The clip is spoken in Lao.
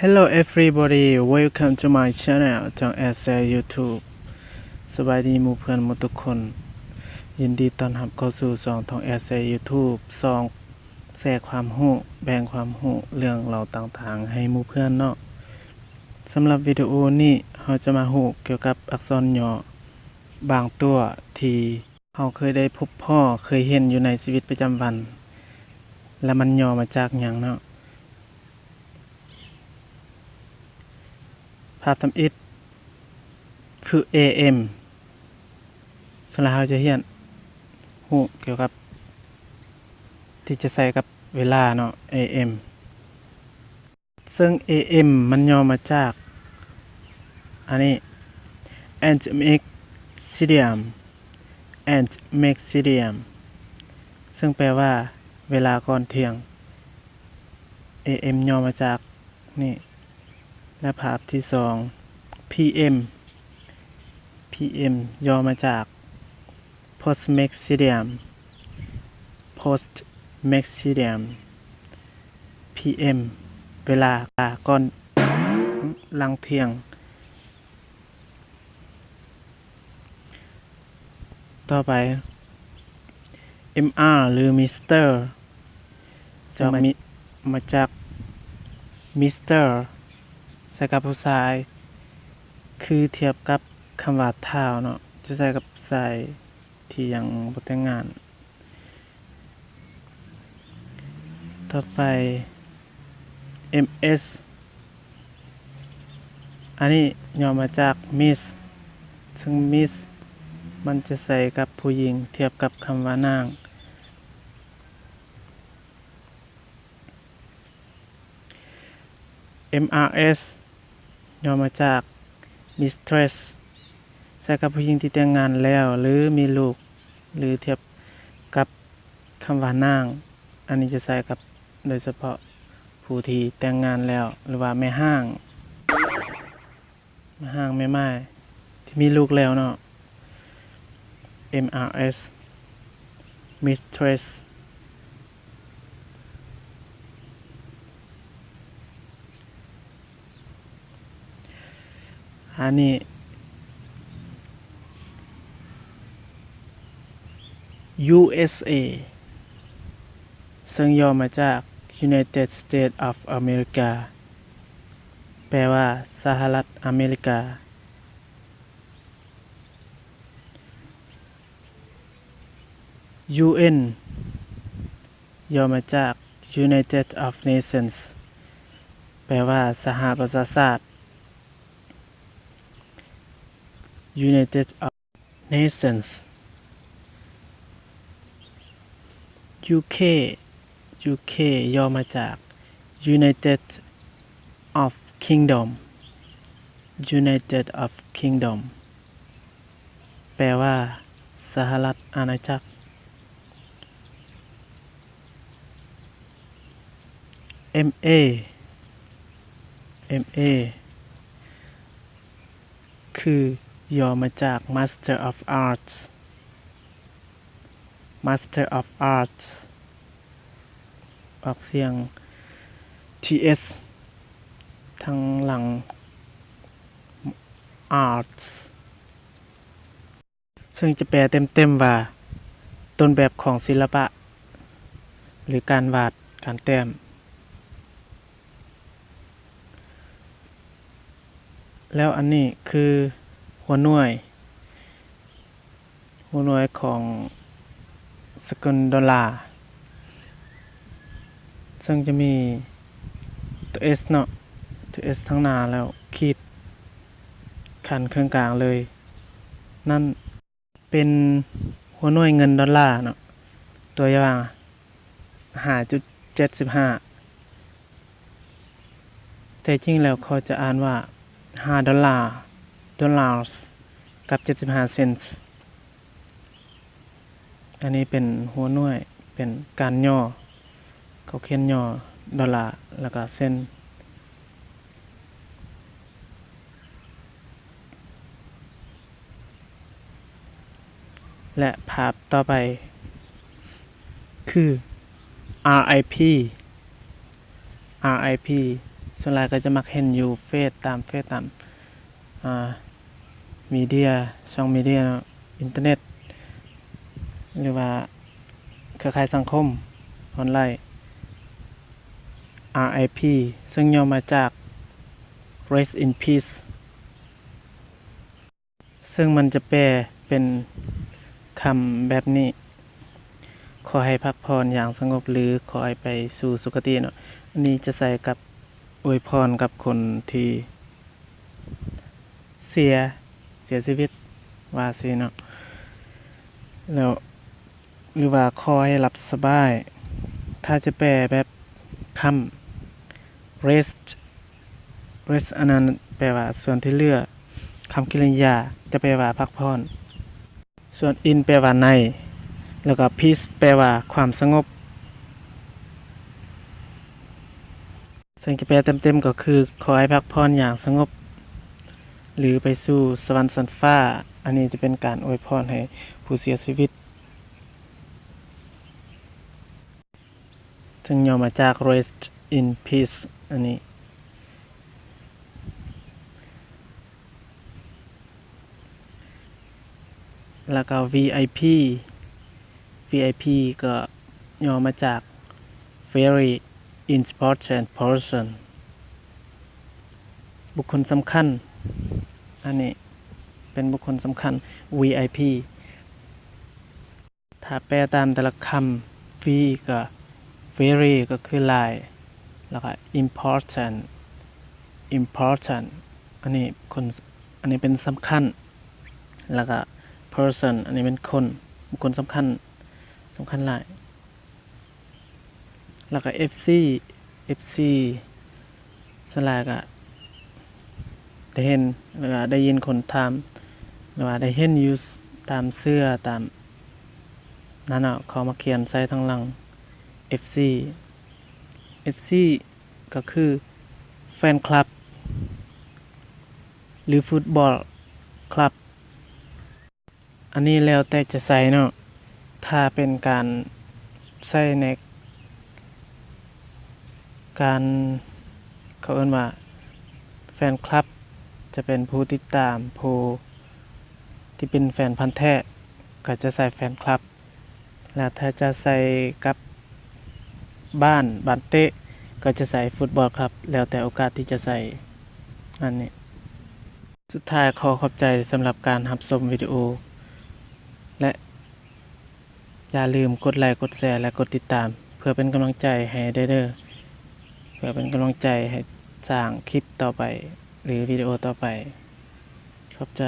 Hello everybody, welcome to my channel ທາງແອດແຊຢູທູບ. ສະບາຍດີໝູ່ເພື່ອນໝົດທຸກຄົນ, ຍິນດີຕ້ອນຮັບເຂົ້າສູ່ຊ່ອງທາງແອດແຊຢູທູບ, ຊ່ອງແຊຄວາມຮູ້, ແບ່ງຄວາມຮູ້ເລື່ອງລາວຕ່າງໆໃຫ້ໝູ່ເພື່ອນເນາະ. ສຳລັບວິດີໂອນີ້ ເຮົາຈະມາຮູ້ກ່ຽວກັບອັກສອນຫຍໍ້ບາງຕົວທີ່ ເຮົາເຄີຍໄດ້ພົບພໍ້, ເຄີຍເຫັນຢູ່ໃນຊີວິດປະຈຳວັນ ແລະ ມັນຫຍໍ້ມາຈາກຫຍັງເນາະ? ພາບທຳອິດຄື ເອເອັມ. ສ່ວນຫຼາຍເຮົາຈະຮຽນຮູ້ກ່ຽວກັບທີ່ຈະໃຊ້ກັບເວລາເນາະ, ເອເອັມ. ເຊິ່ງ ເອເອັມ ມັນຫຍໍ້ມາຈາກ ອັນນີ້ Antioxidant, Antioxidant ເຊິ່ງແປວ່າເວລາກ່ອນທ່ຽງ. ເອເອັມ ຫຍໍ້ມາຈາກນີ້. ແລະ ພາບທີສອງ ພີເອັມ, ພີເອັມ ຫຍໍ້ມາຈາກ Postmaxidium, Postmaxidium, ພີເອັມ ເວລາກ່ອນຫຼັງທ່ຽງ. ຕໍ່ໄປ ເອັມອາ ຫຼື Mister ຈາກ Mister ມາຈາກ Mister ໃຊ້ກັບຜູ້ຊາຍ ຄືທຽບກັບຄຳວ່າ Thou ເນາະ, ຈະໃຊ້ກັບຜູ້ຊາຍ ທີ່ຍັງບໍ່ແຕ່ງງານ. ຕໍ່ໄປ ເອັມເອັສ ອັນນີ້ຫຍໍ້ມາຈາກ Miss, ເຊິ່ງ Miss ມັນຈະໃຊ້ກັບຜູ້ຍິງ ທຽບກັບຄຳວ່ານາງ. ເອັມອາເອັສ ຫຍໍ້ມາຈາກ Mistress ໃຊ້ກັບຜູ້ຍິງທີ່ແຕ່ງງານແລ້ວ ຫຼື ມີລູກ ຫຼື ທຽບກັບຄຳວ່ານາງ. ອັນນີ້ຈະໃຊ້ກັບໂດຍສະເພາະຜູ້ທີ່ແຕ່ງງານແລ້ວ ຫຼືວ່າແມ່ຮ້າງ. ແມ່ຮ້າງແມ່ໝ້າຍທີ່ມີລູກແລ້ວເນາະ. ເອັມອາເອັສ Mistress. ອັນນີ້ ຢູເອັສເອ ເຊິ່ງຫຍໍ້ມາຈາກ United States of America ແປວ່າ ສະຫະລັດອາເມລິກາ. ຢູເອັນ ຫຍໍ້ມາຈາກ United of Nations ແປວ່າ ສະຫະປະຊາຊາດ. United of Nations. ຢູເຄ ຢູເຄ ຫຍໍ້ມາຈາກ United of Kingdom, United of Kingdom ແປວ່າ ສະຫະລັດອານາຈັກ. ເອັມເອ ເອັມເອ ຄືຫຍໍ້ມາຈາກ Master of Arts, Master of Arts ອອກສຽງ ທີເອັດ ທາງຫຼັງ Arts ເຊິ່ງຈະແປເຕັມໆວ່າ ຕົ້ນແບບຂອງສິລະປະ ຫຼື ການວາດ ການແຕ້ມ. ແລ້ວອັນນີ້ຄືຫົວໜ່ວຍ, ຫົວໜ່ວຍຂອງສະກຸນໂດລາ, ເຊິ່ງຈະມີຕົວເອັສເນາະ, ຕົວເອັສທາງໜ້າ ແລ້ວຂີດຂັ້ນເຄິ່ງກາງເລີຍ. ນັ້ນ ເປັນຫົວໜ່ວຍເງິນໂດລາເນາະ, ຕົວຢ່າງ ຫ້າຈຸດເຈັດສິບຫ້າ ແທ້ຈິງແລ້ວເຂົາຈະອ່ານວ່າ ຫ້າໂດລາ, dollars ກັບ ເຈັດສິບຫ້າເຊັນ. ອັນນີ້ເປັນຫົວໜ່ວຍ, ເປັນການຫຍໍ້, ເຂົາຂຽນຫຍໍ້ໂດລາ ແລ້ວກໍເຊັນ. ແລະ ພາບຕໍ່ໄປຄື ອາໄອພີ, ອາໄອພີ ສ່ວນຫຼາຍກໍຈະມັກເຫັນຢູ່ເຟສ ຕາມເຟສ ຕາມ ອ່າ ມີເດຍ ຊ່ອງມີເດຍເນາະ ອິນເຕີເນັດ ຫຼືວ່າເຄືອຂ່າຍສັງຄົມອອນລາຍ ອາໄອພີ ເຊິ່ງຫຍໍ້ມາຈາກ Rest in Peace ເຊິ່ງມັນຈະແປເປັນຄຳແບບນີ້ ຂໍໃຫ້ພັກຜ່ອນຢ່າງສະຫງົບ ຫຼື ຂໍໃຫ້ໄປສູ່ສຸຄະຕິເນາະ. ອັນນີ້ຈະໃຊ້ກັບອວຍພອນກັບຄົນທີ່ເສຍ ເສຍຊີວິດ ວ່າຊີ້ເນາະ ແລ້ວ ຫຼືວ່າຂໍໃຫ້ຫຼັບສະບາຍ. ຖ້າຈະແປແບບຄຳ rest rest ອັນນັ້ນແປວ່າສ່ວນທີ່ເຫຼືອ, ຄຳກິລິຍາຈະແປວ່າພັກຜ່ອນ, ສ່ວນ in ແປວ່າໃນ ແລ້ວກໍ peace ແປວ່າຄວາມສະຫງົບ. ເຊິ່ງຈະແປເຕັມໆກໍຄື ຂໍໃຫ້ພັກຜ່ອນຢ່າງສະຫງົບ ຫຼື ໄປສູ່ສະຫວັນຊັ້ນຟ້າ. ອັນນີ້ຈະເປັນການອວຍພອນໃຫ້ຜູ້ເສຍຊີວິດ. ເຊິ່ງຫຍໍ້ມາຈາກ Rest in Peace ອັນນີ້. ແລ້ວກໍ VIP, VIP ກໍຫຍໍ້ມາຈາກ Very Important Person ບຸກຄົນສຳຄັນ. ອັນນີ້ເປັນບຸກຄົນສຳຄັນ VIP. ຖ້າແປຕາມແຕ່ລະຄຳ V ກໍ very ກໍຄືຫຼາຍ, ແລ້ວກໍ important, important ອັນນີ້ຄົນ ອັນນີ້ເປັນສຳຄັນ, ແລ້ວກໍ person ອັນນີ້ເປັນຄົນ ບຸກຄົນສຳຄັນ, ສຳຄັນຫຼາຍ. ແລ້ວກໍ FC, FC ສ່ວນຫຼາຍກໍໄດ້ເຫັນ ຫຼືວ່າໄດ້ຍິນຄົນຖາມ ຫຼືວ່າໄດ້ເຫັນຢູ່ຕາມເສື້ອ ຕາມນັ້ນເນາະ ເຂົາມາຂຽນໃສ່ທາງຫຼັງ FC, FC ກໍຄືແຟນຄລັບ ຫຼື ຟຸດບອລຄລັບ. ອັນນີ້ແລ້ວແຕ່ຈະໃຊ້ເນາະ, ຖ້າເປັນການໃຊ້ໃນການ ເຂົາເອີ້ນວ່າແຟນຄລັບ ຈະເປັນຜູ້ຕິດຕາມ ຜູ້ທີ່ເປັນແຟນພັນແທ້ ກໍຈະໃຊ້ແຟນຄລັບ, ແລ້ວຖ້າຈະໃຊ້ກັບບ້ານ ບ້ານເຕະ ກໍຈະໃຊ້ຟຸດບອລຄລັບ, ແລ້ວແຕ່ໂອກາດທີ່ຈະໃຊ້. ອັນນີ້ ສຸດທ້າຍຂໍຂອບໃຈສຳລັບການຮັບຊົມວິດີໂອ ແລະ ຢ່າລືມກົດໄລ, ກົດແຊ ແລະ ກົດຕິດຕາມ ເພື່ອເປັນກຳລັງໃຈໃຫ້ແດ່ເດີ, ເພື່ອເປັນກຳລັງໃຈໃຫ້ສ້າງຄລິບຕໍ່ໄປ ຫຼື ວິດີໂອຕໍ່ໄປ. ຂອບໃຈ.